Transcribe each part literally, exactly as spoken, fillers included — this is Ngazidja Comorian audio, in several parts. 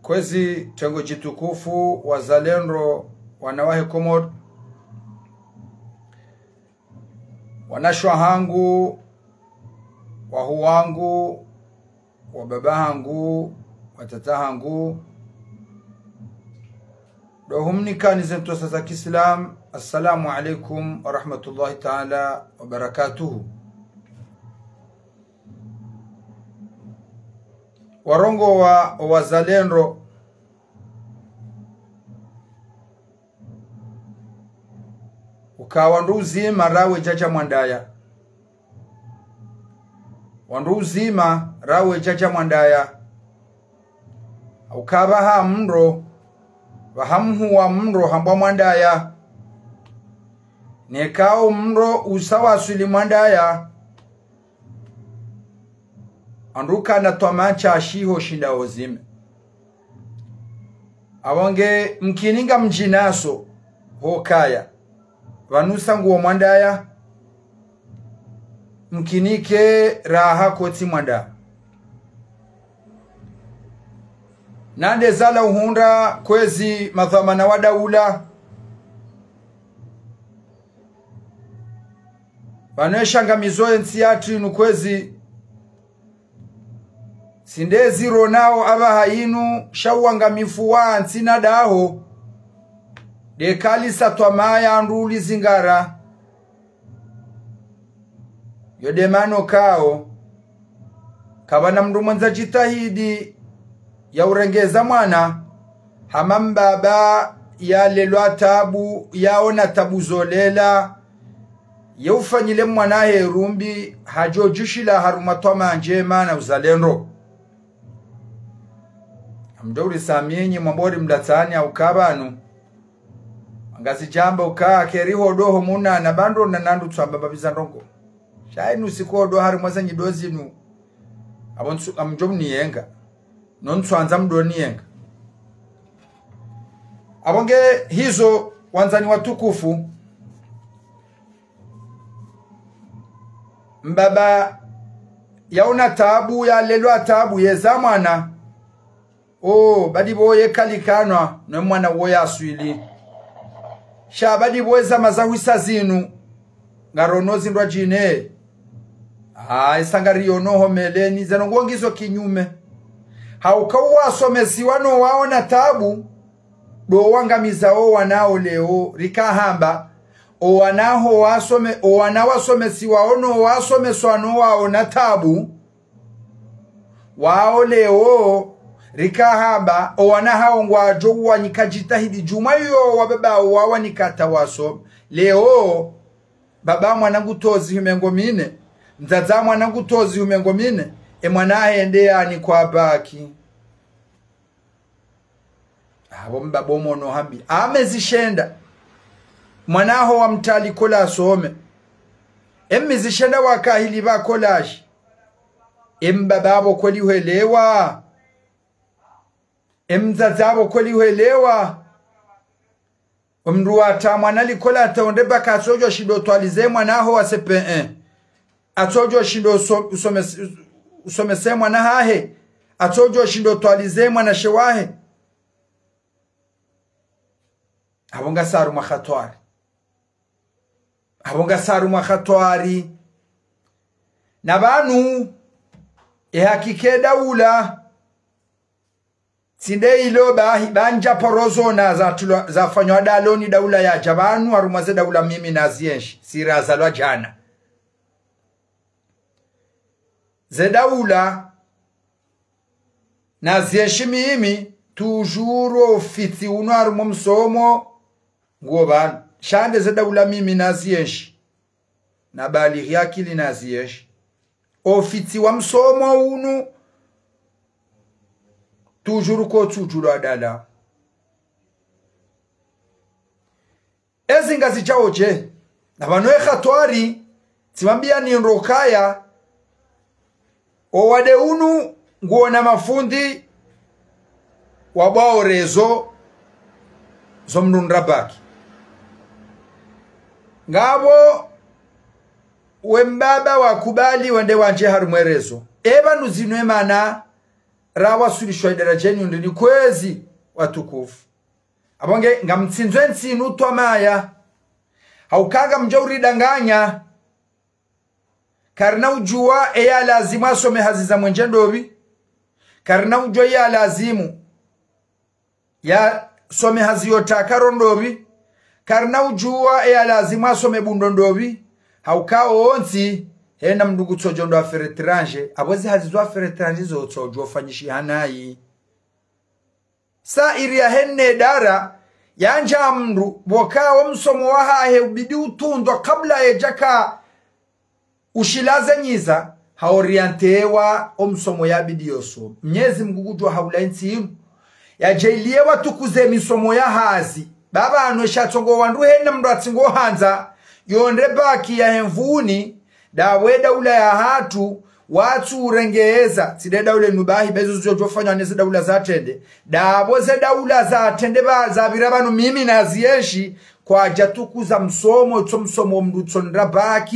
Kwezi tengo djitukufu, wazalendo, wana wahe Komori, wanashe wahangu, wahuu wangu, wababa hangu, watata hangu, ndo humnikani ze ntsontsa za kiislamu, assalamu alaikum warahmatullahi taala wabarakatuhu. Warongowa wazalendo, uka wandru uzima rawe djadja mwandaya. Wandru uzima rawe djadja mwandaya. Uka pvaha mndro, pvaha mhuu wa mndro hambwa mwandaya. Neka o mndro usa waswili mwandaya, wandru kana twamaa sha shiho shinda uzime. Apvo nge mkini ngamdjinaso hukaya pvanu usa nguwo mwandaya, mkinike raha kotsi mwandaya. Nande zala uhundra kwezi madhwamana wa daula, pvanu eshangamizo ye ntsi yatru inu kwezi, tsi nde ziro nao apvaha inu sha uwangamifu wa ntsi na daho, nde kalisa twamaa ya wandru ulizingara. Yo nde mana ukao kapvana mndru mwendza djitihadi ya urengeza mwana, hama mbaba yalelwa tabu, yaona tabu zolela, ye ufanyile mwana he rumbi, hadjo djushila harumwa twamaa ndjema na uzalendo. Amdjo uri samienyi mwambori mlatsani au kapvanu. Ngasi djamba uka keri hodo ho muna na bandro na nandru tsamba babiza ndrongo. Sha inu siku hodo harimwa ze nyido zinu. Apvo ntsu-, amdjo mniyenga. No ntswandza mdo niyenga. Apvo nge hizo wandzani watukufu. Mbaba yaona tabu, yalelwa tabu, yeza mwana. O, badi pvo yekalikanwa, no mwana uwo yaswili. Sha badi pvo eza mazahwisa zinu, ngarono zindru djine. A, isa ngariyono ho mbeleni, zeno ngongizo kinyume. Hauka uwasomesiwa no waona tabu, ndo wangamiza o wana o leo, rika hamba, o wana ho wasome-, o wana wasomesiwa ono wasomeswa no waona tabu, wao leo, rika hamba, o wana hao ngwadjo uwanika djitihadi djumwa yo wababa wawanika tawaso. Leo, baba mwana ngutozi humengo mine, mdzadze mwana ngutozi humengo mine, e mwana hende yani kwa baki. Apvo mbaba omono hambi. Amezi shenda. Mwana ho wamtali kola asome. Emezi shenda wakahili pva kolaji. Embaba apvo kweli hwelewa. Emdzadze apvo kweli hwelewa. Omndru watra mwana likoli ata onde baka atsodjo shindo twalize mwana ho wa C P un. Atsodjo shindo so-, usomese, usomese mwana hahe. Atsodjo shindo twalize mwanashe wahe. Apvo ngasi harumwa hatwari. Apvo ngasi harumwa hatwari. Na pvanu, ehakika edaula, tsi nde ilo bahi, bandja porozo na zatulwa, zafanywa daloni daula yadja pvanu, harumwa ze daula mimi nazienshi, si razalwa djana. Ze daula nazienshi mimi, toujours ofitsi unu harumwa msomo, nguwo pvanu. Sha nde ze daula mimi nazienshi. Na balighi akili nazienshi. Ofitsi wa msomo unu, toujours kotsudjulwa dala. Ezi ngazidjao dje? Na pvanu ehatwari, tsimwambia ni ndro kaya, owade unu nguona mafundi wabwao rezo zo mndru ndrabaki. Ngapvo we mbaba wakubali wende wandje harumwa erezo. Epvanu zinu emana rawasulishwa idaradjeni undrini kwezi watukufu. Apvo nge ngamtsindzwe ntsinu twamaya. Hauka ngamdjo uridanganya. Karina udjuwa eya lazimu asome hazi za mwenje ndopvi. Karina udjuwa eya lazimu yasome hazi yotakaro ndopvi. Karina udjuwa eya lazimu asome bundo ndopvi. Hauka wontsi, hena mndru kutsodjo ndo affaires étrangères. Apvo zi hazi zo affaires étrangères zo tsodjo fanyishiha nayi. Sa iri ya hene dara, yandja mndru, pvoka wo msomo wahahe ubidi utundwa kabla yedjaka ushilaze nyiza, haorientewa o msomo yabidi yoso. Mnyezi Mngu kudjuwa haula intsi inu. Yadjaaliye watukuze misomo ya hazi. Baba anwe shatsongo wandru hena mndru atsingo handza, yonde bac ya hemvuni, dapvo edaula yahatru, watsu urengeza, tsi nde daula inu bahi, bezo zidjo fanywa neze daula za trende. Dapvo ze daula za trende ba, zapvira pvanu mimi nazienshi, kwadja tukuza msomo, tso msomo mndru tsonda bac.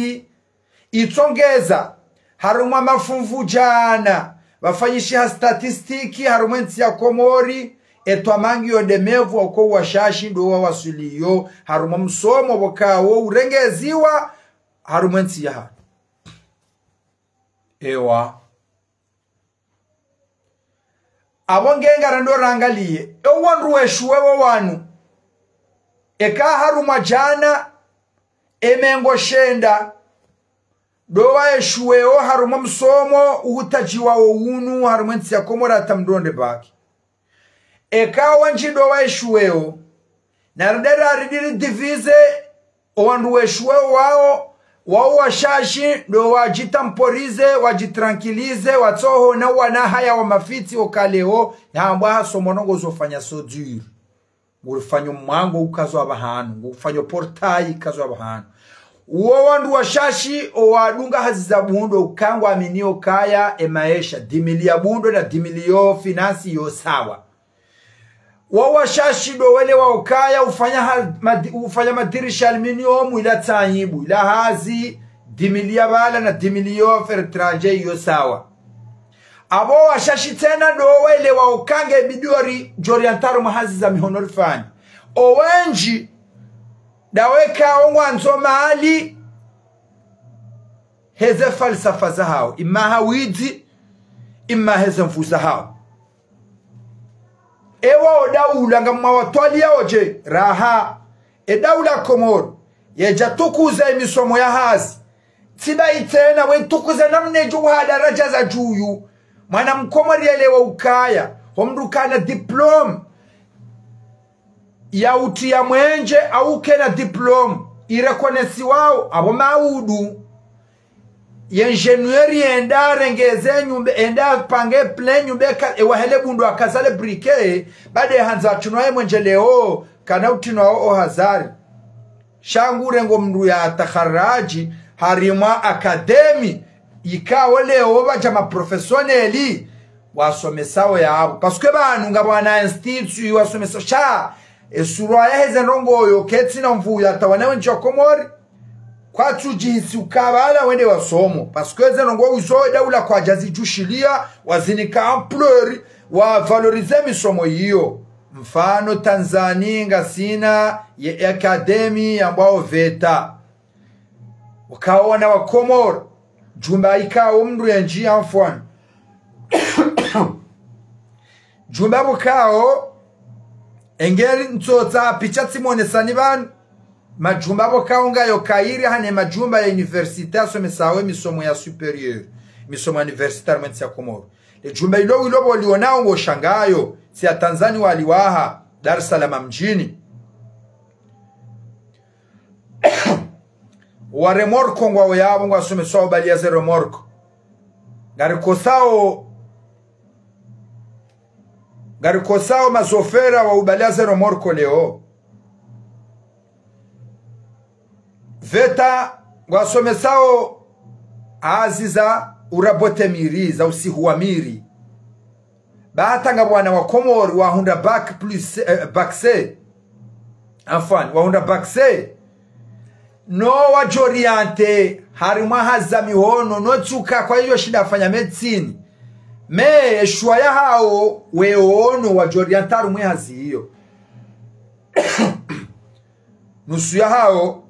Itsongeza, harumwa mafunvu djana, pvafanyishiha statistique, harumwa entsi ya Komori, etwamangi yo ndemevu oko washashi ndo wawaswiliyo, harumwa msomo pvoka wo urengeziwa, harumwa entsi yaha. Ewa. Apvo nge ngarendo rangaliye, ewo wandru weshuwe wo wanu. Eka harumwa djana, emengo shenda, ndo waeshuwewo harumwa msomo uhutadjiwa wo unu harumwa entsi ya Komori hata mndru onde bac. Eka wandji ndo waeshuwewo, narende raridi ridivize, o wandru weshuwewo wao, wao washashi, ndo wadjitemporize, wadjitranquilize, watsohona wana haya wa mafitsi oka leo, yahambwa hasomo no ngozofanya soudure. Ngufanya mwango ukazo apvahanu, ngufanya portail ukazo apvahanu. Uwo wandru washashi, owadunga hazi za bundo, uka ngwaminio kaya, emaesha, dix mille ya bundo na dix mille yo finance yo sawa. Wo washashi ndo welewa ukaya ufanya ha-, madi-, ufanya madirisha aluminium ila tsanyibu, ila hazi, dix mille ya pvala na dix mille yo affaires étrangères yo sawa. Apvo washashi tsena ndo welewa uka nge bidi ori, djorientaro mwa hazi za mihono rifanye. Owendji, ndaweka ongwandzo mali, heze falsafa zahao, imma ha widzi, imma heze nvu zahao. Ewa odaula ngamwawatwaliya odje, raha. Edaula Komori, yedja tukuza emisomo ya hazi. Tsi bahi tsena, we tukuza namna edjo uha daradja za dju. Mwana Mkomori yelewa ukaya, ho mndru kana diplôme ya utriya mwenje, au kena diplôme ireconnaissewao, apvo maudu. Ye ingénieur yenda arengeze nyumba, enda apange plan nyumba eka, ewa hele bundo akaza le briquet, baada handza atrinwa ye mwenje leo, kana utrinwa o hazari. Sha ngurengo mndru ya takharaji, harimwa académie, ikao leo pvadja ma professionnels, wasomesao yapvo. Parce que pvanu ngapvo wana institut wasomesao. Sha, esurwa yaheze ndrongoo yo, ketsina mvu ya tawana wendji wa Komori. Kwatsudjihisi uka pvala wende wasomo. Parce que ze ndrongoo izo edaula kwadja zidjushiliya, wazinika ampleur, wa valoriser misomo iyo. Mfano Tanzanie ngasina ye académie yambwao VETA. Ukao wana wa Komori, djumba ikao mndru yendji ya mfano. Djumba pvokao, engeri ntsotsa picha tsimonesani pvanu, madjumba pvokao ngayo Kaire hane madjumba ya université asomesao emisomo ya supérieur, misomo ya université harimwa entsi ya Komori. Le djumba ilo wilo pvo lionao ngoshangayo, tsi ya Tanzanie waliwaha, Dar es Salaam mdjini. Wa remorque ngwao yapvo ngwasomesao ubaliya ze remorque. Ngarikosao, ngarikosao mazofera wa ubaliya ze remorque leo. VETA ngwasomesao hazi za urabote miri, za usihuwa miri. Ba hata ngapvo wana wa Komori wahundra bac plus, eh, bac C. Afwan, wahundra bac C. No wadjorienter harimwa hazi za mihono, no tsuka kwa iyo shinda afanya médecine. Mais, eshuwa yahawo, wewono wadjo orienter harumwa ehazi iyo. Nusu yahawo,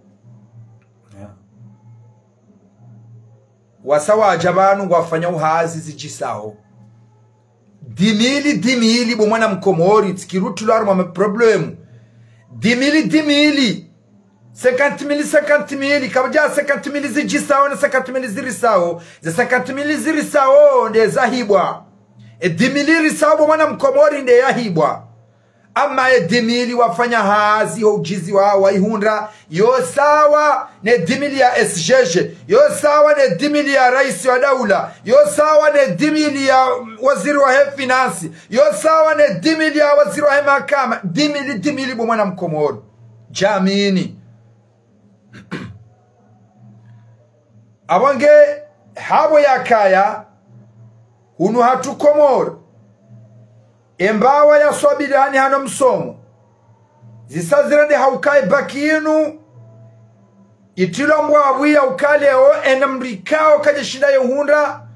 wasa wadja pvanu ngwafanyao hazi zidjisawo. Dix mille, dix mille, bo mwana mkomori, tsi kiri utilwa harumwa ma problème. Dix mille, dix mille. Cinquante mille, cinquante mille, kapvadja cinquante mille zidjisawo na cinquante mille zirisawo. Ze cinquante mille zirisawo nde zahibwa. E dix mille irisawo bo mwana mkomori nde yahibwa. Ama e dix mille wafanya hazi ho udjizi wa, waihundra, yo sawa ne dix mille ya S G G, yo sawa ne dix mille ya raisi wa daula, yo sawa ne dix mille ya waziri wahe finance, yo sawa ne dix mille ya waziri wahe mahakama, dix mille, dix mille bo mwana mkomori. Djamini. Apvo nge hapvo yakaya, hunu hatru Komori, embawa ya swabili hani hano msomo. Zisa zirende hauka e bac inu, itilwa mbwabwi ya uka leo, ena mdru ikao kadja shinda yehundra,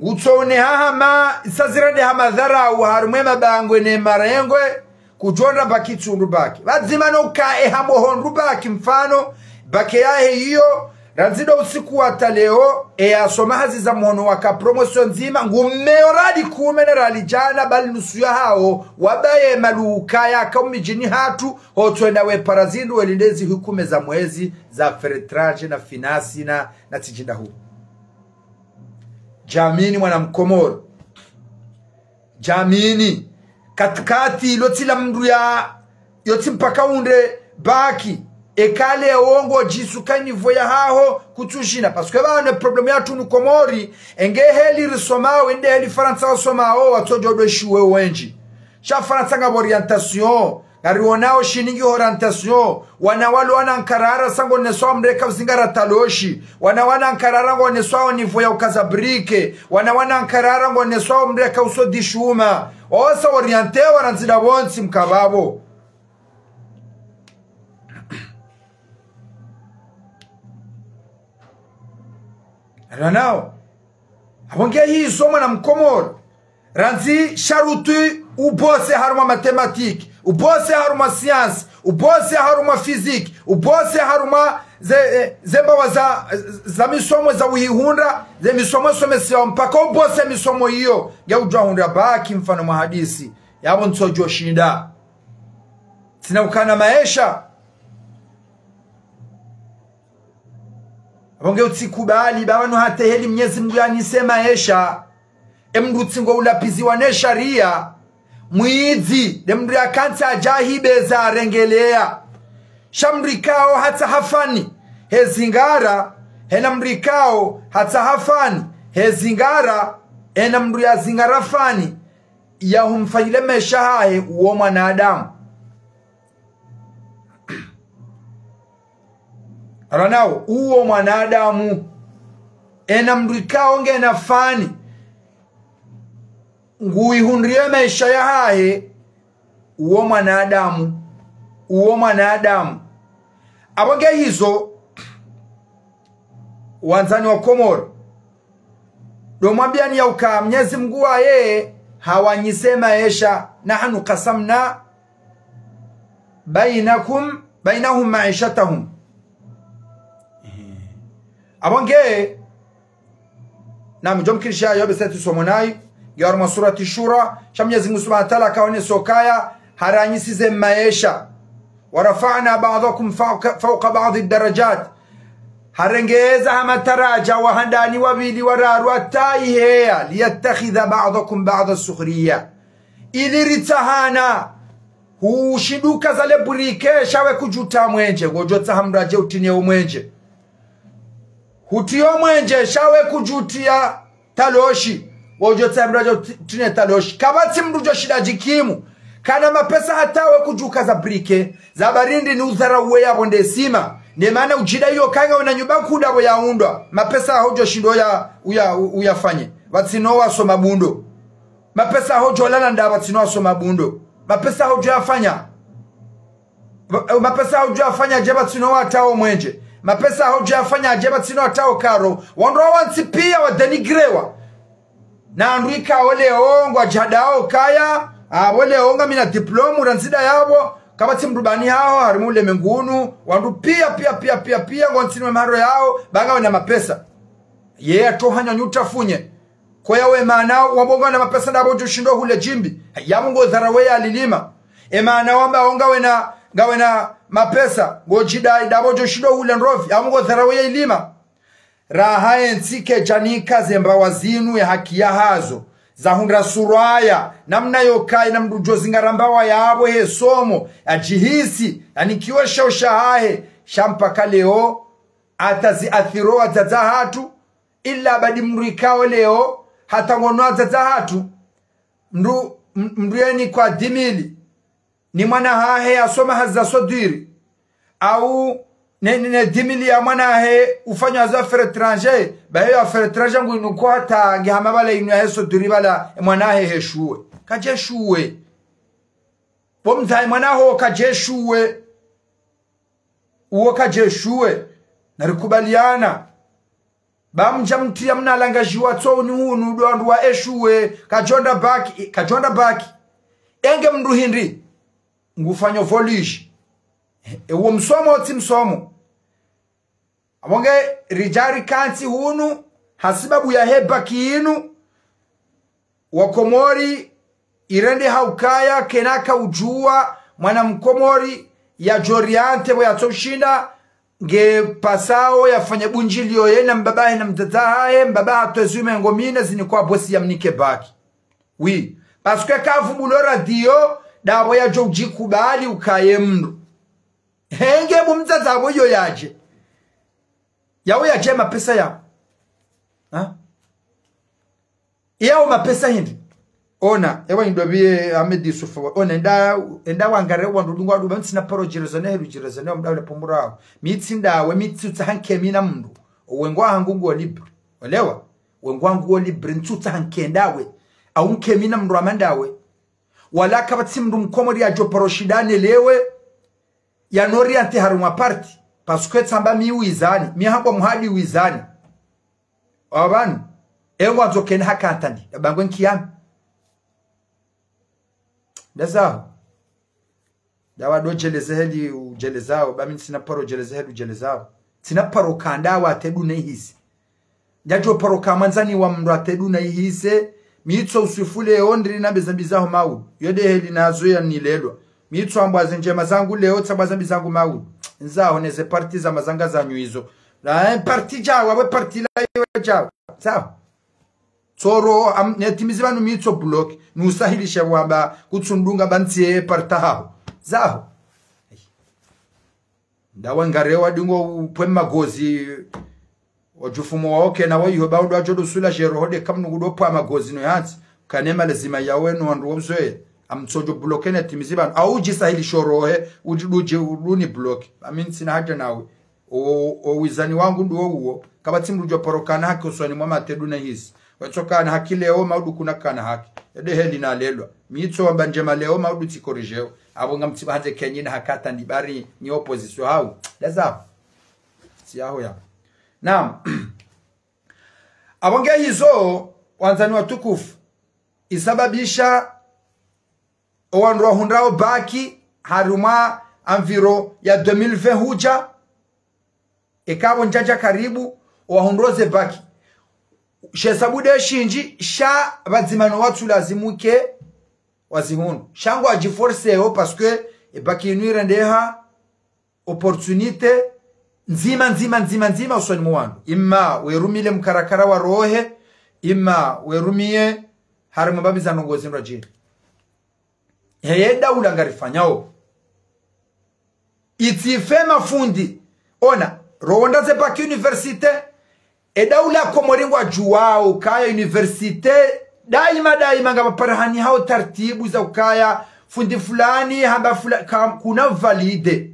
ngutsoone hahama, isa zirende ha madharau, harumwa e mabangwe ne marengwe, kudjo hondra bac tsi hundru bac. Pvadzima no uka e hambo hundru bac mfano, bac yahe iyo, randzi ndo usiku wa ta leo, e yasoma hazi za mhono waka promotion ndzima, ngumeyo rali kume na rali djana, bali nusu yahawo, wabaye maluka yaka umidjini hatru, ho tswenda wepara zindru welinde ezi hukume za mwezi, za affaires étrangères na finance na, na tsi djinda hu. Djamini mwana mkomori. Djamini. Katikati, lo tsi la mdru ya, yo tsi mpaka uhundre bac. Eka leo ngodjisuka niveau yahaho kutsu shinda. Parce que pvanu problème yatru hunu Komori, enge heli risomao, ende heli Farantsa wasomao, watsodjo ndo eshuwa wendji. Sha Farantsa ngapvo orientation. Ngariwonao Shini ngiyo orientation. Wana walo wana nkarara sa ngoneswao mdru eka uzingara taloshi. Wana wana nkarara ngoneswao niveau ya ukaza brique. Wana wana nkarara ngoneswao mdru eka usodi shuma. Wasa orienté wa randzi nda pvontsi mkapvapvo. Alwa nao. Apvo nge hizo mwana mkomori. Randzi sharuti ubose harumwa mathématiques, ubose harumwa sciences, ubose harumwa physique, ubose harumwa ze, eh, ze mbawa za, za misomo za uhihundra, ze misomo somesiwao mpaka ubose misomo iyo, nge udjo hundra bac mfano mwa hadisi. Yapvo ntsodjo shinda. Tsina ukana maesha. Apvo nge utsikubali, ba pvanu hata heli Mnyezi Mngu yanise maesha. E mdru tsi ngo ulapiziwa ne sharia. Mwidzi, nde mdru yakantsi adja hibe za arengeleya. Sha mdru ikao hatsaha fani, he zingara, hena mdru ikao hatsaha fani, he zingara, hena mdru ya zingara fani, ya humfanyile maesha hahe uwo mwanadamu. Aranao, uwo mwanadamu. Ena mdru ikao ngena fani. Nguihundriye maesha yahahe, uwo mwanadamu. Uwo mwanadamu. Apvo nge hizo, wandzani wa Komori. Ndo mwambiyani ya uka Mnyezi Mngu waye hawanyise maesha, نحن قسمنا بينكم، بينهم معيشتهم. Apvo nge, na mdjo mkirisha yo bese tsi somo nayi, nge harumwa surati Shura, sha Mnyezi Mngu Subhanahu wa Ta'ala kaonesa ukaya, haranyisize maesha. ورفعنا بعضكم فوق، فوق بعض درجات. Harengeza ha mataraja wa handani wavili wararu hata iheya, ليتخذ بعضكم بعضا سخريا. Ili ritsahana, hushinduka zale brique, sha we kudjuta mwenje, ngodjo tsaha mdru adje utiniye o mwenje. Hutiyo mwenje, sha we kudjutiya taloshi, wodjo tsaha mdru adje uti-, utiniye taloshi. Kapvatsi mdru djo shinda djikimu. Kana mapesa hata we kudjuka za brique, za barindi ni udharau we yapvo nde sima. Nde mana udjida iyo kanga wena nyumba nkuu nda pvo yaundwa. Mapesa hodjo shindo ya, uya, u-, uyafanye. Pvatsina wasoma bundo. Mapesa hodjo lala nda pvatsina wasoma bundo. Mapesa hodjo yafanya. Ma-, mapesa hodjo yafanya dje pvatsina watrao mwenje. Mapesa hodjo yafanya dje pvatsina watrao karo. Wandru wantsi piya wadénigrewa. Na wandru ikao leo ngwadjihadao kaya, apvo leo ngamina diplôme, randzi nda yapvo, kapvatsi mdru bani haho, harimwa ulemengu unu, wandru pia, pia, pia, pia, pia, ngwantsini mwe maharo yawo, ba ngawena mapesa. Ye yatohanya nyuta funye. Koya we mana, wapvo ngawena mapesa ndapvo djoshindo hule djimbi. Yapvo ngodharau ye yalilima. E mana wamba ngawena, ngawena mapesa, ngodjidai ndapvo djoshindo hule ndrovi. Yapvo ngodharau ye yalilima. Raha ye ntsi kedjanika ze mbawa zinu ye haki yahazo, zahundra surwaya, namna yokayi na mdru djozingara mbawa yapvo he somo, yadjihisi, yanikiwe sheo shahahe, sha mpaka leo, hata zi athiro wadzadze wahatru, ila badi mdru ikao leo, hata ngono wadzadze wahatru, mdru, m-, mdru yenikwa dix mille, ni mwana hahe yasoma hazi za soudure, au ne, ne, ne dix mille ya mwana hahe ufanya hazi affaires étrangères, ba heyo affaires étrangères ngu inu ko hata nge hama bala inu yahe soudure bala e mwana hahe heshuwe. Kadjeshuwe. Bo mdzadze mwana ho kadjeshuwe. Uwo kadjeshuwe. Narikubaliana. Ba mdja mtriya mna langazhiwa tso uni hunu ndo wandru wa eshuwe, kadjonda bac, kadjonda bac. Enge mdru hindri, ngufanyo voltige. E, uwo msomo, tsi msomo. Apvo nge ridja rikantsi hunu, hasibabu yahe bac inu, Wakomori, irende ha ukaya, kena kaudjuwa, mwana Mkomori, yadjoriente, pvo yatsoshinda, nge pasao, yafanye bundjilio ye na mbaba hahe na mdzadze hahe, mbaba hatwezi mengo mine, zinikwa bosi yamnike bac. Oui. Parce que kavumbulo radio, ndapvo yadjo udjikubali ukaye mdru. Henge bo mdzadze apvo iyo yadje. Yawo yadje mapesa yawo. Ha? Yawo mapesa hindri. Ona, ewa indopviye Ahmed Yusuf. Ona, enda, enda wangare wandru dungu wandru ba ntsina paro djirezone helu djirezone wa mdawule pumurao. Mi tsi ndawe, mi tsutsaha nkemi na mdru. Owe ngwa hangu nguwo libre. Olewa? Owe ngwa nguwo libre, ntsutsaha nkendawe. Au nkemi na mdru hama ndawe. Wala kapvatsi mdru Mkomori yadjo paro shindane lewe, yanoriente harumwa parti. Parce que tsamba mi wizani, mi hambwa muhadi wizani. Apvanu, engwandzo kena haka ntandi, yabangwe nkiyami. Ndazaho. Ndawa ndo djeleze heli udjelezao, ba mi ntsina paro djeleze heli udjelezao. Ntsina paro kanda wa tedu na ihise. Ndjadjo paro ka mwandzani wa mdru atedu na ihise, mi tso uswifule yo ndri na beza mbizaho maudu. Yo nde heli nazo yanilelwa. Mi tso ambwa ze ndjema zangu leo, tsa mbwa ze mbi zangu maudu. Ndzaho ne ze parti za mazanga zanyu izo. Na, eh, parti djawa, we parti la yo djawa. Sawa. Tsoro, am, ne timizi pvanu mi tso bloqué. Nusahilishe wamba, kutsundunga ba ntsiye parti haho. Zaho. Ndawe ngare wa dingo upve magozi, wadjufumo wa oke na wa iho ba udo adjo do sula jero hode kamnu kudo pva magozi no yatsi, kane malazima yawe no wandru wa mzoe, amtsodjo bloqué ne timizi pvanu, au djisahilishe rohe, udji, udji, uduni bloqué. Ba mi ntsina haja nawe. O, o wizani wangu ndo uwo, kapvatsi mdru djo paro kana haki usoni mwa matedu na hisi. Wetso kana haki leo, maudu kuna kana haki. Yo nde heli nalelwa. Mi tso wamba ndjema leo, maudu tsi corrigeo. Apvo ngamtsi ba handze kenyi na haka ntandi bari ni opposition hau. Ndazaho. Tsi yaho ya. Naam. Apvo nge hizo, wandzani watukufu, isababisha owandru wahundrao bac harumwa environ ya deux mille vingt hudja, eka pvo ndjadja karibu, owahundrao ze bac. She sabu nde shindji, sha pvadzima no watsu lazimu ke wazihundru. Sha ngwadjiforcéo, parce que e bac inu irendeha opportunité ndzima, ndzima, ndzima, ndzima usoni mwa wandru. Imma werumile mkarakara wa rohe, imma werumiye harumwa mbapvi za ndrongoo zindru djini. Heye daula ngarifanyao. Itsi ife mafundi. Ona, rowonda ze bac université, e daula Komori ngwadjuwao kaya université, daima, daima ngapvo parahani hao tartibu za ukaya, fundi fulani, hamba fula-, ka-, kuna validé.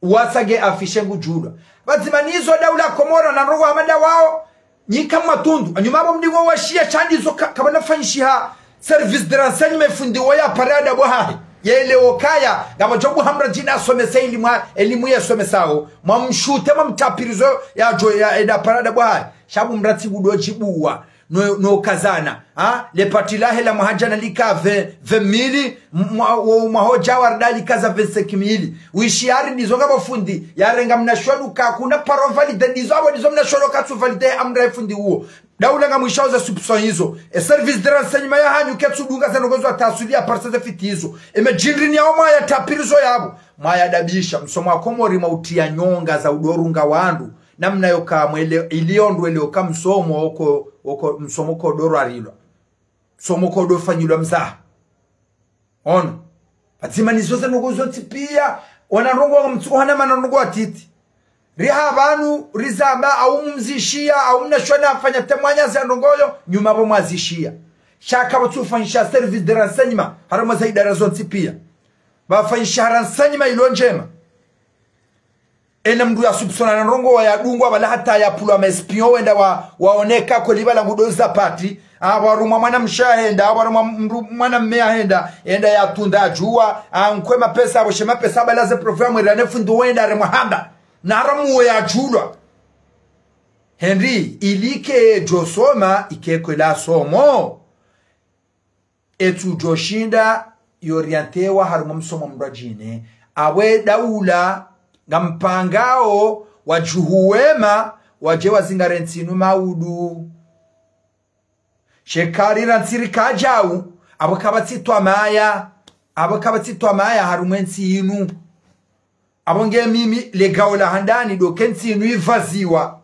Wasa nge affiché ngudjulwa. Pvadzima nizo daula Komori na ndrongoo hama ndawao, nyika matundu. Anyuma apvo mdingo washiya sha ndizo ka-, kapvana fanyishiha service de renseignement fundi wo ya parada bwahahe. Yele okaya, ngapvo djo buha mradjina asomesa elimu, elimu yasomesao. Mwamshute, mwamtapirizo yadjo ya eda parada bwahahe. Sha bu mratsi budo djibuwa. no, no kazana. Ha? Le pati lahe la mwaha jana lika vingt, vingt mille, mwa, wo, mwaha ujao warida lika za vingt-cinq mille. Wishi hari ndizo ngapvo fundi, yarenga mnashioni uka kuna paro valide ndizo, apvo ndizo mnashioni katsu valide amra ye fundi uwo. Daula ngamwishao ze soupçon izo. E service de renseignement yahanyu ketsu dunga ze ndrongoo zo hata aswili ya parisa ze fiti izo. E medjindri ni yao mwaya tapiri zo yapvo. Mwaya dabisha. Msomo wa Komori mwa utriya nyonga za udorunga wandru. Namna yoka mwele, ili ondru ele yoka msomo oko, oko, msomo kodorwa rilwa. Msomo kodofanyilwa mzaha. Ono. Pvadzima nizo ze ndrongoo zontsi pia. Wana ndrongoo wa mtsu, wana mana ndrongoo watiti. Riha pvanu, rizamba, au mzishiya, au mnashioni afanya témoignage ya ndrongoo yo, nyuma pvo mwazishiya. Sha kapvatsu fanyisha service de renseignement, harumwa ze idara zontsi pia. Pvafanyisha renseignement ilo ndjema. Ena mndru ya soupçonna na ndrongoo wa yadungwa pvala hata yapvulwa ma espion wenda wa, waoneka kweli pvala ngudo za pati. Ah, warumwa mwana mshe ahenda, warumwa mndru mwana mme ahenda, enda yatunda djuwa, ah, nkwe mapesa, apvo she mapesa pvala ze programme ira ne fundi wenda harumwa hamba. Na haramu wo yadjulwa. Henri, ili ke djo soma, ike kwela somo. Etsu djo shinda yorientewa harumwa msomo mndru adjine. Apvo e daula, ngampangao, wadjuhu wema, wadje wazingare ntsi inu maudu. Shekari ra ntsi rika djau, apvo kapvatsi twamaya, apvo kapvatsi twamaya harumwa e ntsi inu. Apvo nge mimi legao la handani ndo ke ntsi inu ipvaziwa.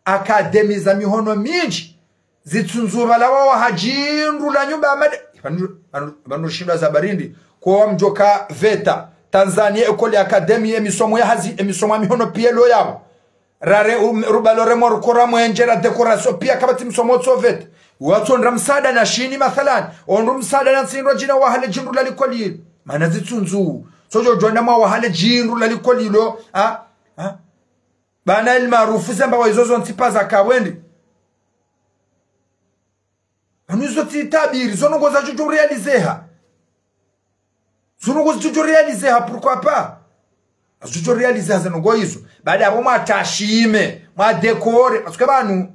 Akademi za mihono mindji, zitsundzuru pvala wawaha djindru la nyumba ya made-, pvanu, pvanu, pvanu shindwa za barindi, kwa mdjoka veta, Tanzania ekole akademi emisomo ya hazi, emisomo ya mihono pia lo yapvo. Rare, um, rubalo remo rukora mwenje ra décoration pia kapvatsi msomo utso veta. Watsondra msaada na shini mathalan. Ondru msaada na ntsi ndru adjina wawaha le djindru la likoli. Mana zitsundzuru. Sodjo djwanda mwawaha le djindru la likoli lo. Ha? Ha? Bana El Maarouf zemba wa izo zontsi pvaza kapvwendi. Pvanu izo tsi tabiri, zo ndrongoo zatsudjo réaliseha. Zo ndrongoo zatsudjo réaliseha, pourquoi pas? Zatsudjo réaliseha ze ndrongoo izo. Baada yapvo mwatashime, mwadécore, parce que pvanu,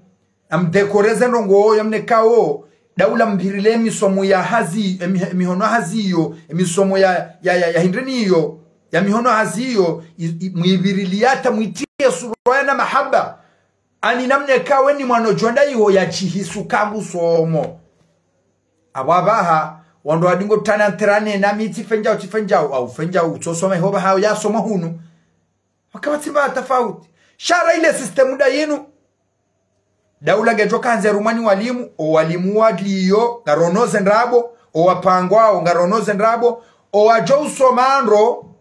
namdécore ze ndrongoo ya mnekao, daula mpvirile emisomo ya hazi, emi-, emihono hazi iyo, emisomo ya, ya, ya, ya hindrini iyo, ya mihono hazi iyo, i, i, mwipvirilie hata mwitrie sura ya na mahaba. Ani namna eka we ni mwana djo wenda iho ya shihisu kangu somo. Apvo apvaha, wandru wadingo tana ntrane na mi tsi fendjao, tsi fendjao, au fendjao, utsosoma iho pvahayo ya soma hunu. Waka watsimba tafauti. Sha ra ile système nda yinu. Daula ngedjo kandze rumwa ni walimu, o walimu waliyo, ngarono ze ndrabo, o wapangwao, ngarono ze ndrabo, o wadjo usoma ndro,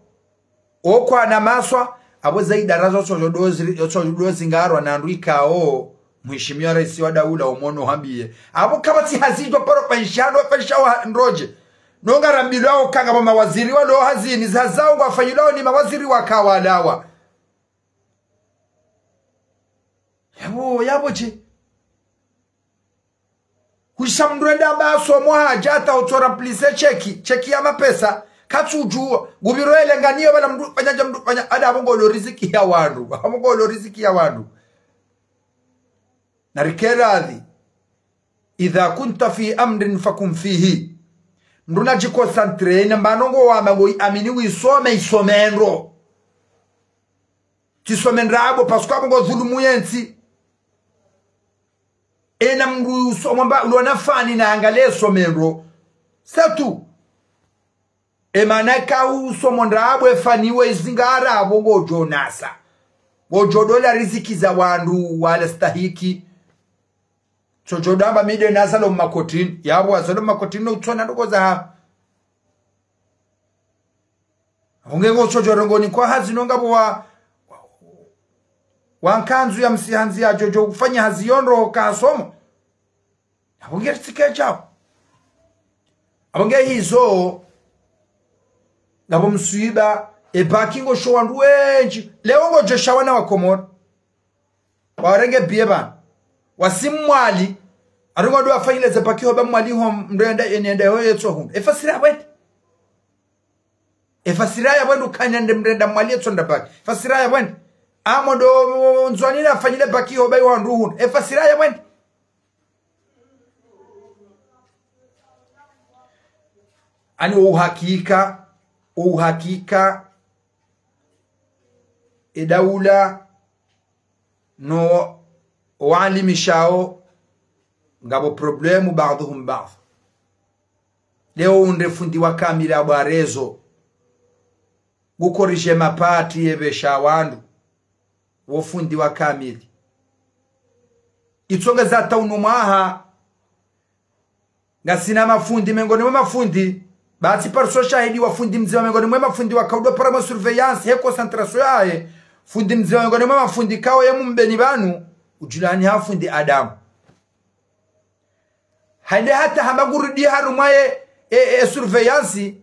okwana maswa, apvo ze idara zo tsojo dozi, tsojo dozi ngarwa na ndru ikao, mheshimiwa raisi wa daula omono hambiye. Apvo kapvatsi hazi djo paro pvanshando, pvanshawa ndrodje. No ngarambilwao kanga pvo mawaziri walo hazini, za zao ngwafanyilwao ni mawaziri waka walawa. Yapvo, yapvo dje. Kusha mndru enda amba asomo hadja hata utso remplise cheki, cheki ya mapesa, katsudjuwa, ngupviro elenganiyo pvala mndru pvanya dja mndru pvanya, ada apvo ngolo riziki ya wandru, apvo ngolo riziki ya wandru. Na rike radhi, إذا كنت في أمر فكن فيه. Mndru nadji concentré, na mbano ngo wamba ngo amini wisome, isome ndro. Tsisome ndrabo, parce que apvo ngo dhulumu yentsi. Ena mndru usomo mba, ulona fani na angalie some ndro. C'est tout. E mana eka usomo ndrabo e fani we izingara apvo ngodjo nasa. Ngodjo dola riziki za wandru wala stahiki. Tsodjo damba mi nde nazalo makotini. Yapvo wazalo makotini no utsona ndrongoo za ha. Apvo nge ngo tsodjo rongoni kwa hazi no ngapvo wa, wa nkanzu ya msihandzi ya djodjo ufanya hazi yo ndro kasomo. Apvo nge tsike djao. Apvo nge hizo. Ngapvo mswiba, e bac ngo sho wandru wendji. Leo ngodjo sha wana wa Komori. Warenge biye pvanu. Wasi Mwali. Arungo ndo afanyile ze bac ho ba Mwali ho mndru enda, eni enda ho yetso hunu. E fasira ya bwendi. E fasira ya bwendi ukanya nde mndru enda Mwali yetso nda bac. Fasira ya bwendi. Amo ndo Ndzuani na afanyile bac ho ba iho wandru hunu. E fasira ya bwendi. Ani wo uhakika, wo uhakika, e daula no walimishao ngapvo problème, بعضهم بعض. Leo unde fundi wa kamili abwarezo, ngukorije mapati yepvesha wandru, wo fundi wa kamili. Itsongeza hata unu mwaha, ngasina mafundi, mengoni mwe mafundi, ba tsi pariso shahidi wa fundi mdzima, mengoni mwe mafundi waka udo para mwe surveillance, he concentration yahe, fundi mdzima, mengoni mwe mafundi kao ye Mbeni pvanu, udjulani ha fundi Adamu. Hende hata hamba ngurudi harumwa ye, e, e, surveillance,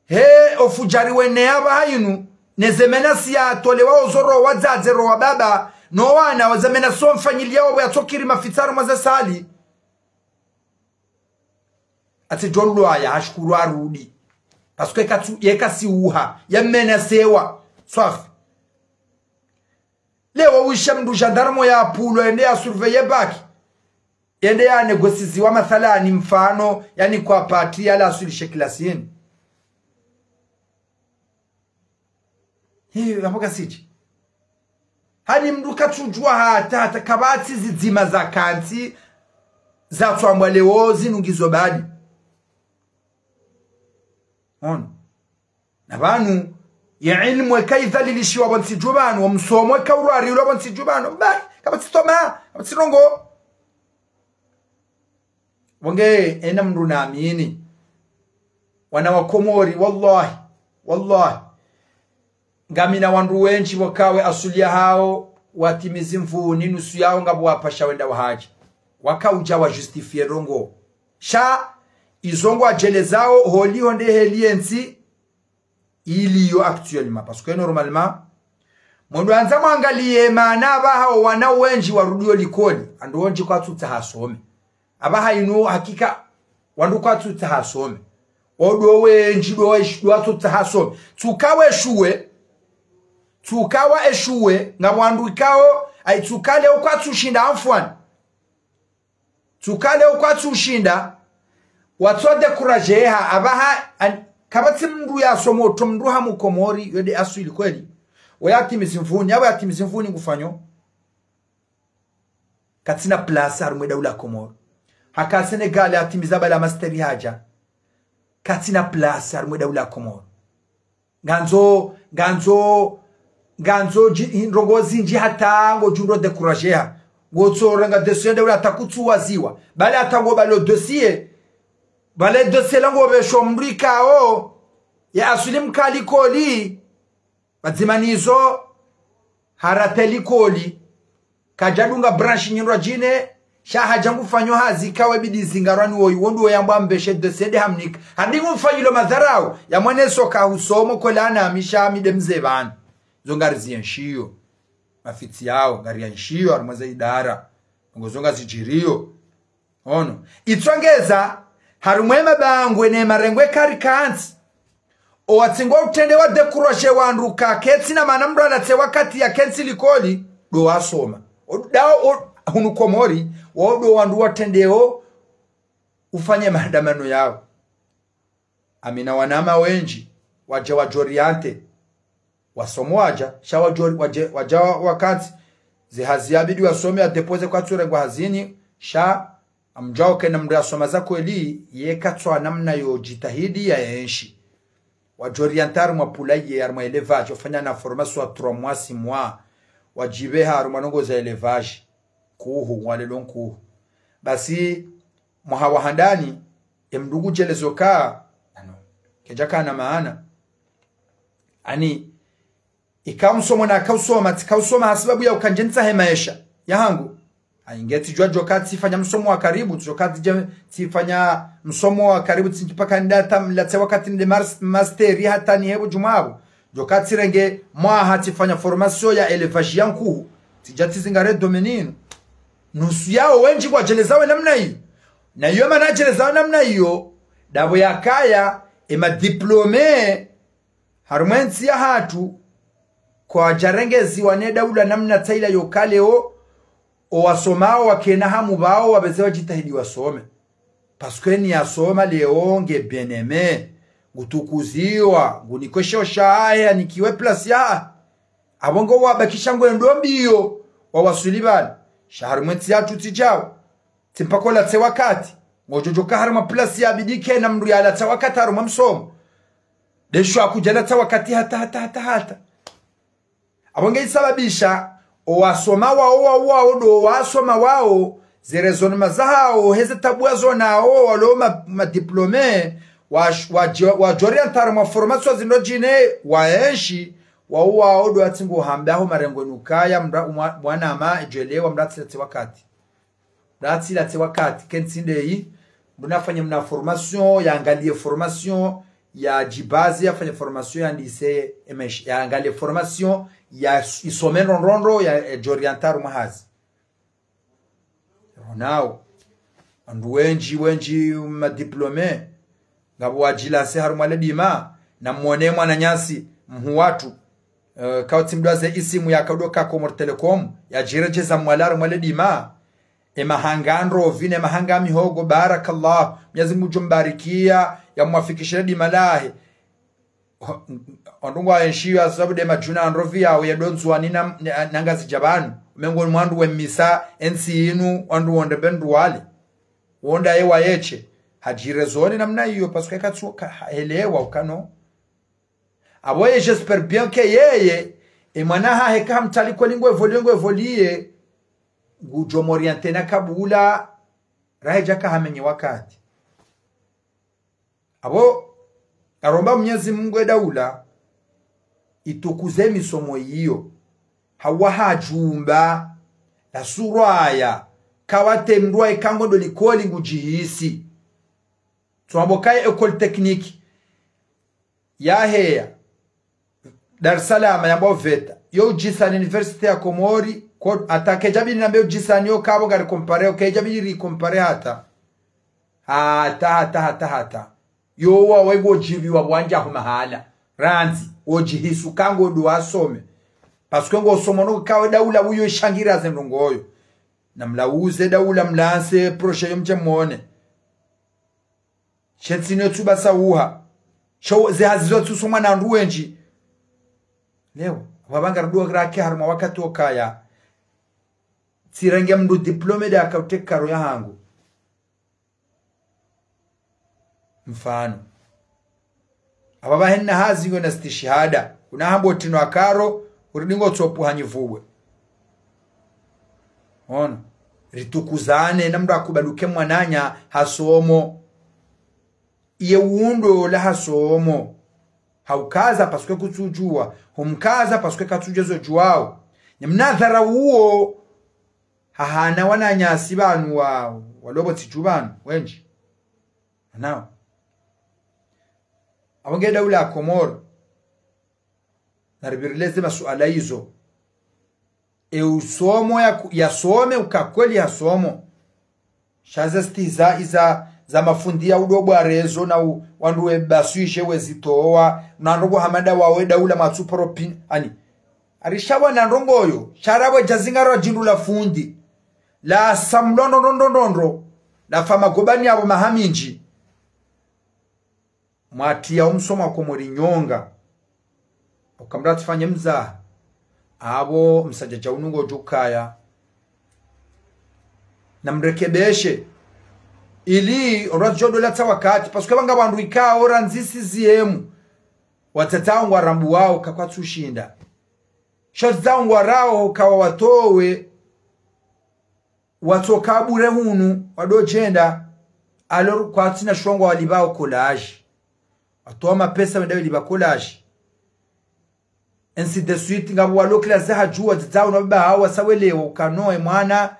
he ofujari wene apvaha inu, ne ze menaces yatolewa ozo ro wadzadze ro wababa, no wana, oze menaces omfanyiliya opvo yatsokiri mafitsa harumwa ze sali. Atsi djo lwaya, hashukuru arudi. Parce que katsu, ye kasi uha, ya menacewa. Swafi. Leo wishe mndru gendarme ya pulo, yende ya surveiller baki. Yende ya négocier wa mathalani mfano, yani kwa parti ya la sur le chèque la sienne. Hiyo, apvo kasiji. Hani mndru katsudjuwa hata, hata kapvatsi zidzima za kantsi, za tswambwa leo zinu ngizo badi. Ono. Na pvanu, ye ilmu eka idhalilishiwa pvo ntsi dju pvanu, wo msomo eka urwarilwa pvo ntsi dju pvanu, ba, kapvatsi toma, kapvatsi ndrongoo. Pvonge, ena mndru namini. Wana wa Komori, wallahi, wallahi. Ngamina wandru wendji pvo kawe asuli yahao, watimizi mvuni, nusu yao ngapvo wapasha wenda wahadja. Waka udja wa justifier ndrongoo. Sha, izo ngwadjelezao, holiho nde heli yentsi, iliyo actuellement. Parce que normalement, mwendo andza mwangaliye mana apvaha wo wana wendji warudiyo likoli, wandru wendji kwatsutsaha wasome. Apvaha inu hakika, wandru kwatsutsaha wasome. Wo ndo wendji ndo wa-, ndo watsutsaha wasome. Tsuka weshuwe, tsuka wa eshuwe, nga wandru ikao, ayi tsuka leo kwatsushinda anfwani. Tsuka leo kwatsushinda, watso décourager ha, apvaha, an-, kapvatsi mndru yasoma oto mndru ha Mkomori, yo nde aswili kweli. Wo yatimizi mvuni, apvo yatimizi mvuni ngufanyo. Katsina place harumwa daula Komori. Haka Sénégal yatimiza bala master hadja. Katsina place harumwa daula Komori. Ngandzo, ngandzo, ngandzo dji-, ndrongoo zindji hata ngodjo ndo décourager ha. Ngotsorenga dossier nde ula hata kutsuwaziwa. Bale hata ngo balo dossier. Bale dossier la ngo besho mndru ikao ya aswili mka likoli. Pvadzima nizo, harate likoli. Kadjadunga branche nyindrwadjine, sha hadja ngufanyo hazi kawe bidi zingarwani woyi, wo ndo yambwa mbeshe dossier nde hamnika. Hadi ngumfanyilo madharau, ya mwaneso ka husomo kwela na misha mi nde mze pvanu. Zo ngarizienshiyo. Mafitsi yao, ngarienshiyo, harumwa ze idara. Ngo zo ngazidjiriyo. Ono. Itsongeza, harumwa ye mabangwe ne marengwe kari kantsi. Owatsingo utrende wa décourager wandru ka ketsi na mana mndru alatse wakati ya kentsi likoli, ndo wasoma. O, da, o, hunu Komori, wo ndo wandru watrendeo ufanye maandamano yao. Amina wanama wendji, wadja wadjo orienter. Wasomo wadja, sha wadjo, wadje, wadja wakati, ze hazi yabidi wasome ya déposer kwatsurengwa hazini, sha amdjao kena mndru yasoma za kweli, yeka tswa namna yo djitahidi ya enshi. Wadjo orienter harumwa poulailler, harumwa élevage, wafanya na formation ya trois mois, six mois, wadjipve harumwa ndrongoo za élevage, nkuhu, walelo nkuhu. Basi, mwaha wa handani, ye mndru ngudjelezo ka, ano, kedjaka na maana. Ani, ika msomo na kausoma, tsikausoma hasibabu ya ukandje nitsahe maesha yahangu. Ainge tsidjua djoka tsifanya msomo wa karibu, djoka tsidje tsifanya msomo wa karibu, tsidji paka ndata mlatse wakati nde mars-, master hata ni hebo djumabo. Djoka tsirenge mwaha tsifanya formation ya élevage ya nkuhu. Tsidja tsizingare domaine inu. Nusu yao wendji ngwadjelezawo namna iyo. Na iyo mana adjelezawo namna iyo, ndapvo yakaya, ema diplômé, harumwa entsi yahatru, kwadjarengeziwa ne daula namna tsaila yoka leo, owasomao wakena hamu pvao wapveze wadjitahidi wasome. Parce que ni yasoma leo nge bien-aimé. Ngutukuziwa, ngunikosho shahe, anikiwe place ya. Apvo ngo wabakisha ngwendo mbiyo, wawaswili pvale. Sha harumwa entsi yatru tsi djawo. Tsi mpaka ulatse wakati. Ngodjo djoka harumwa place ya bidike na mndru yalatsa wakati harumwa msomo. Ndesho akudjalatsa wakati hata, hata, hata, hata. Apvo nge isababisha, owasoma wao, wao, wao, ndo wasoma wao, ze raisonnement zahao, heze tabu wazonao, walo ma, ma diplômé, wa, wa, wadjo orienter harumwa formation zindro djine, waenshi, wao, wao, ndo watsi ngo hamba ho marengo nukaya, mra, mwa, mwanama, edjwelewa, mra tsilatse wakati. Mra tsilatse wakati, kentsi ndeyi, mndru nafanye mna formation, yaangaliye formation, yadjibaze, yafanye formation, yandise, emesh, yaangaliye formation, ya, isome ndrondrondro, ya, edjo orienter harumwa hazi. Ronao. Wandru wendji, wendji ma diplômé. Ngapvo wadjilancé harumwa le dima. Na mwone mwananyasi, mhuu watru. Eh, kautsi mdru wa ze isimu ya kaudoka Comores Telecom. Yadjiredjeza mwalari mwa le dima. E mahanga ndrovi ne mahanga mihogo, barakallah. Mnyezi Mungu ngudjo mbarikiya, yamwafikishe le dima lahe. Ho, wandru ngwaenshiyo sababu nde madjuna ndrovi yawo yado Ndzuwani na, na, na Ngazidja pvanu. Umengo ni mwandru wemisa entsi inu, wandru wonde mbe ndru wale. Wonda ye wayeshe. Hadjiraisonner namna iyo, parce que katsu, ka, ha, helewa ukano. Apvo ye, j'espère bien que yeye, e mwana hahe ka hamtali kweli ngo évolué, ngo évolué, ngudjo m'orienter na kabula, raha djaka hamenye wakati. Apvo, ngaromba Mnyezi Mungu e daula, itukuze misomo iyo. Hawa hadjumba, la suraya, kawatendwa eka ngondo likoli ngudjihisi. Tswambo kaye école technique. Yaheya. Dar es Salaam yamba uveta. Yo udjisani Université ya Komori, ko, hata kedjabili nambe udjisani yo kapvo ngari comparer, yo kedjabili ri comparer hata. Hata, hata, hata, hata. Yo wa wego djibi wa wandja ho mahala. Randzi, wodjihisi uka ngondo wasome. Parce que ngo somo no kawe daula uyo ishangira ze ndrongo yo. Na mlauze daula mlance projet yo mdje mwone. She ntsi inu tsu basa uha. Sho ze hazi zo tsu somwa na wandru wendji. Leo, wapvanga rudo rake harumwa wakati okaya. Tsirenge mndru diplômé nde akaute karo yahangu. Mfano. Apva pvahena hazi ngo na stishihada. Kuna hambo tino akaro, uridi ngo tsopu hanyivubwe. Ono. Ritukuzane, na mndru akubaluke mwananya hasomo. Iye undo la hasomo. Haukaza parce que kutsudjuwa. Humkaza parce que katsudjuwa zo djuwao. Ni mnadhara uwo. Hahana wananyasi pvanu wa, walo pvo ntsi dju pvanu, wendji. Nao. Apvo nge daula ya Komori. Naripvirileze masuala izo. E usomo ya ku, yasome uka kweli hasomo. Sha ze stihizaa iza, za mafundi ya udo bwarezo na u, wandru we baswije wezitowa. Na ndrongo hama nda wawe daula matsu paro pin, ani. Arishawa na ndrongo yo. Sha rapvo djazinga ro djindru la fundi. La samlo ndrondrondrondro. La fama gobani apvo maha mindji. Mwatiya umsomo wa Komori nyonga. Uka mndru atsifanye mzaha. Apvo msadjadja unu ngodjo ukaya. Na mrekebeshe. Ili, orwa djodo latsa wakati. Parce que pvanga wandru ikao randzi sixième. Watsatsa ngwarambuwao ka kwatsushinda. Sho tsatsa ngwarao ka wawatowe. Watsoka bure hunu, wado djenda, alors kwatsina shongo walipvao collage. Watowa mapesa wende walipva collage. Ainsi de suite, ngapvo walo classe za hadju, wadzidzao na baba hao, wasawelewa ukano e mwana,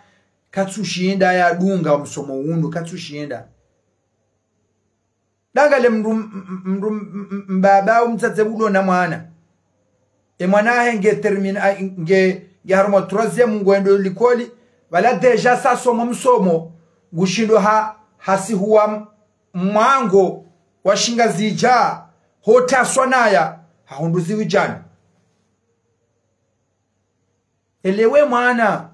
katsushinda yadunga wa msomo unu, katsushinda. Dangale mndru, m-, m-, mndru, m-, m-, mbaba au mdzadze ulo na mwana. E mwana ahe nge termine, a, nge, nge harumwa troisième ngwendo likoli, pvala déjà sa somo msomo, ngushindo ha, hasihuwa m-, mwango, wa shingazidja, hota swanaya, hahundru ziwi djana. Elewe mwana,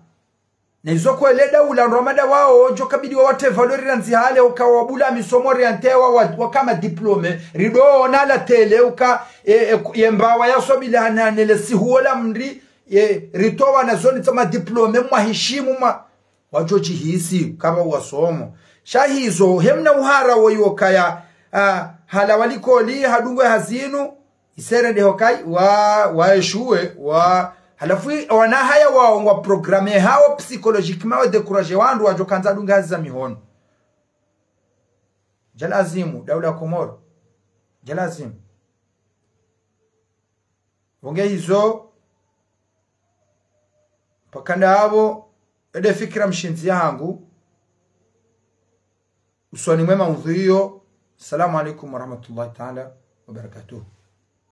Na izo kweli daula ndo wamada wao, djo kabidi wawate valeur randzi hale, uka wabula misomo orienté wa, wa, waka ma diplômé. Rido ona la télé, uka, e, e, ye mbawa ya swabila hana nele sihuola mri, e, ritowa na zoni tsa ma diplômé, mwa hishimu ma, wadjo djihisi, kaba wasomo. Sha hizo, hemna uhara woyi wokaya, ah, hala walikoli, hadungwe hazinu, isere ndeho kai, wa, wa échoué, wa, halafu wana haya wao ngwa programmé hawo psychologiquement wa découragé wandru wadjo kandza dunga hazi za mihono. Djalazimu, daula Komoro. Djalazimu. Wonge hizo, pakanda abo, ede fikira mshindzi yahangu, usoni mwe maudhui iyo. Assalamu alaikum warahmatullahi taala wabarakatuh.